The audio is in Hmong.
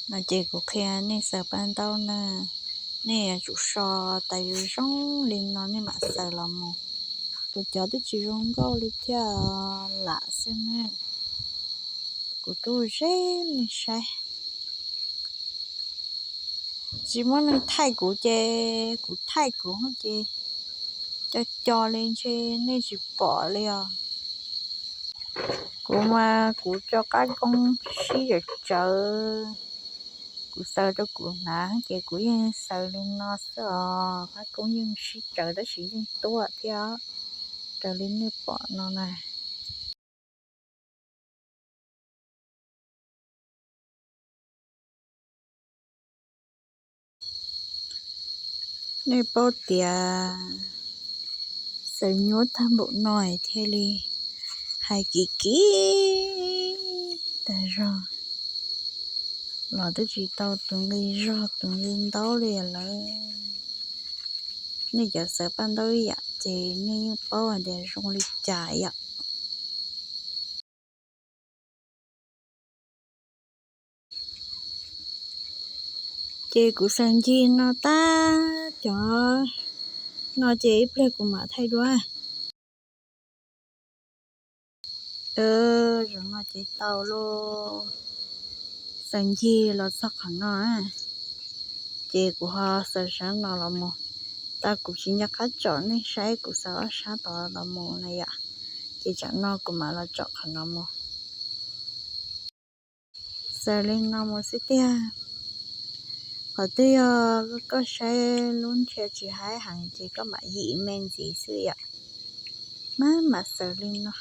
No ces kuv qhia nej xaws paj ntaub na, nej yuav tsum so tas zoo zoo li no nej mam xaws los mus. Kuv cov twb tsis zoo nkauj li thiab, lam xwb ne. Kuv twb zeb nej saib, tsis muaj neeg thaij kuv ces kuv thaij kuv ces co co li ntshe nej tsis pom li os. Kuv mas kuv cov qab koob sib tsawv tsawv, kuv xaws rau kuv hnav ces kuv yeej xaws li no xwb os. Qab koob yeej sib tsawv tab sis yeej tuaj thiab, raws li nej pom no na. Nej paub tias xaws nyuaj tag npaum no thiaj li hais kim kim tag zog los twb tsis tau tus nqi zog tus nqi ntaub li lawm. Nej cov xaws paj ntaub ib yam ces nej yeej paub hais tias zoo li cas yom. Ces kuv xaws ncig no tab, cov no ces ib pliag kuv mam thaij dua. Zaum no ces tau lauj, xaws ncig los txog qhov no, ces kuv ho xaws sab no los mus. Tau kuv tsis nco qab tsom nej saib kuv xaws ob sab tod los mus na yom, ces tsam no kuv mam los tsom qhov no mus. Xaws li no mus xwb tiag. Qhov twg yog koj saib lub ntshiab tsis haib heev ces koj mam yim me ntxiv xwb yom. Maj mam xaws li no.